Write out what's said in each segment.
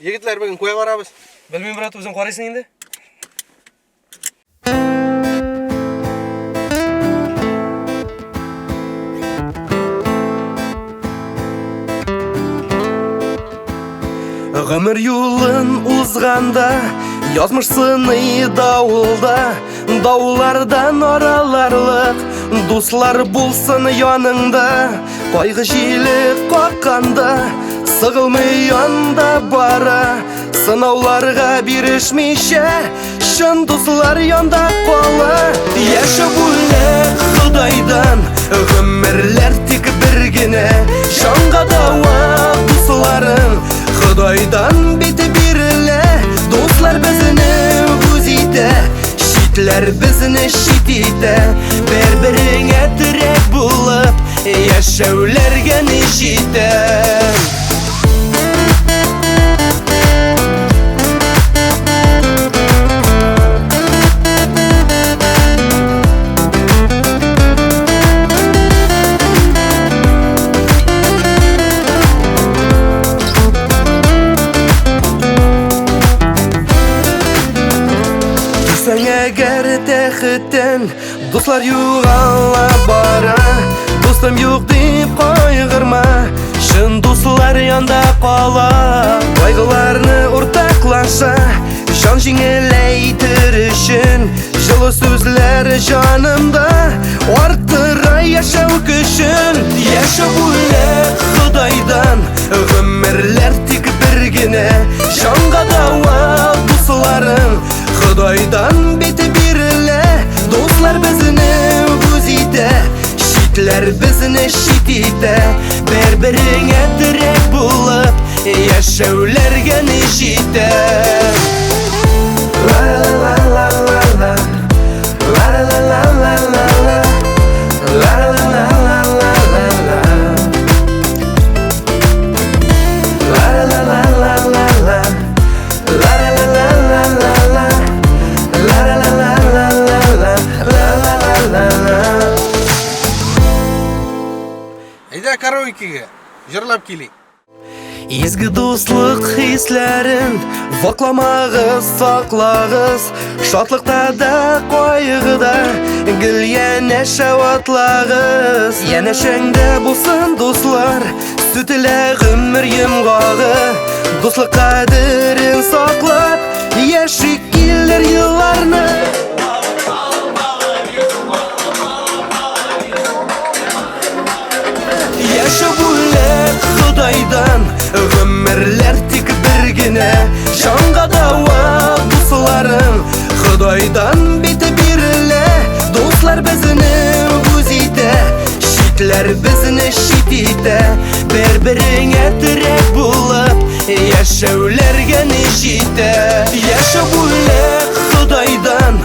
Егетләр, бүген кая барабыз? Белмим, брат, үзең карыйсың инде. Гомер юлын узганда, язмыш сыный давылда, даулардан араларлык, дуслар булсын яныңда, кайгы җиле какканда, сыгылмый янда бара, сынауларга бирешмичә, чын дуслар янда кала. Яшәү бүләк Ходайдан, гомерләр тик бер генә, җанга дава дусларың, Ходайдан бит бирелә, дуслар безне үз итә, читләр безне чит итә, бер-береңә терәк булып, яшәүләргә ни җитә. Килсәң әгәр тәхеттән, дуслар югала бара. Дустым юк дип кайгырма, чын дуслар янда кала. Кайгыларны уртаклаша, җан җиңеләйтер өчен, җылы сүзләр җанымда арттыра яшәү көчен. Яшәү бүләк Ходайдан, гомерләр тик бер генә, җанга дава дусларың, Ходайдан бит бирелә, дуслар безне үз итә, читләр безне чит итә, бер-береңә терәк булып, яшәүләргә ни җитә. Ла-ла-ла-ла-ла-ла, ла-ла-ла-ла-ла-ла, ла-ла-ла-ла-ла-ла-ла. Ла-ла-ла-ла-ла-ла, ла-ла-ла-ла-ла-ла, ла-ла-ла-ла-ла-ла, ла-ла-ла-ла-ла. Әйдә караокега, җырлап килик. Изге дуслык хисләрен вакламагыз, саклагыз, шатлыкта да, кайгыда гел янәшә атлагыз. Янәшәңдә булсын дуслар, сүтелә гомер йомгагы. Дуслык кадерен саклап, яшик килер елларны. Яшәү бүләк Ходайдан, гомерләр тик бер генә, җанга дава дусларың, Ходайдан бит бирелә, дуслар безне үз итә, читләр безне чит итә, бер-береңә терәк булып, яшәүләргә ни җитә. Яшәү бүләк Ходайдан,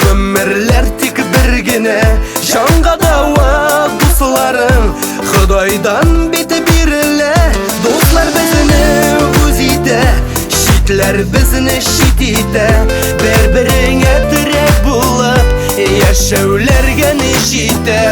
гомерләр тик бер генә, җанга дава дусларың, Ходайдан бит бирелә, дуслар безне үз итә, читләр безне чит итә, бер-береңә терәк булып, яшәүләргә ни җитә.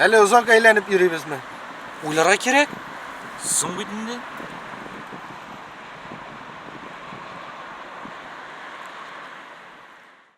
Әле озак әйләнеп йөрибезме? Уйларга кирәк. Соң бит инде.